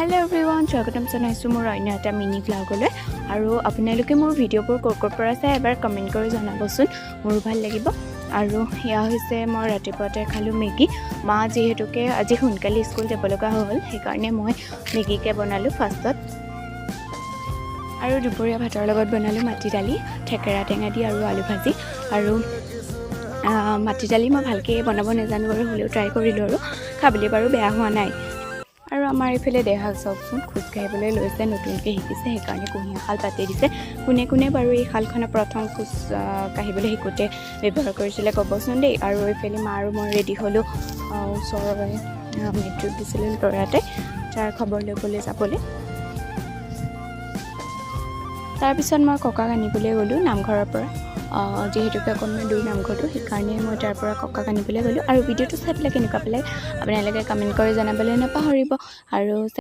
Hello' everyone, স্বাগতম জনাইছোঁ মোৰ অন্য এটা মিনি ভ্লগলৈ। আৰু আপোনালোকে মোৰ ভিডিঅ'বোৰ ক'ৰ ক'ৰ পৰা চাই এবাৰ কমেণ্ট কৰি জনাবচোন, মোৰো ভাল লাগিব। আৰু এয়া হৈছে, মই ৰাতিপুৱাতে খালোঁ মেগী। মা যিহেতুকে আজি সোনকালে স্কুল যাব লগা হ'ল, সেইকাৰণে মই মেগীকে বনালোঁ ফাৰ্ষ্টত। আৰু দুপৰীয়া ভাতৰ লগত বনালোঁ মাটি দালি, থেকেৰা টেঙা দি আৰু আলু ভাজি। আৰু মাটি দালি মই ভালকৈ বনাব নাজানো বাৰু, হ'লেও ট্ৰাই কৰিলোঁ আৰু খাবলৈ বাৰু বেয়া হোৱা নাই। আৰু আমাৰ এইফালে দেহাক চাওকচোন, খোজকাঢ়িবলৈ লৈছে, নতুনকৈ শিকিছে, সেইকাৰণে কুঁহিয়া খাল পাতি দিছে। কোনে কোনে বাৰু এই খালখনৰ প্ৰথম খোজ কাঢ়িবলৈ শিকোঁতে ব্যৱহাৰ কৰিছিলে, ক'বচোন দেই। আৰু এইফালে মা আৰু মই ৰেডি হ'লোঁ, ওচৰৰে মেট্ৰিক দিছিলে ল'ৰাটোৱে, তাৰ খবৰ ল'বলৈ যাবলৈ। তাৰপিছত মই ককাক আনিবলৈ গ'লোঁ নামঘৰৰ পৰা। যিহেতুকে অকণমান দূৰ নামঘৰটো, সেইকাৰণে মই তাৰ পৰা ককাক আনিবলৈ গ'লোঁ। আৰু ভিডিঅ'টো চাই পেলাই কেনেকুৱা পালে, আপোনালোকে কমেণ্ট কৰি জনাবলৈ নাপাহৰিব। আৰু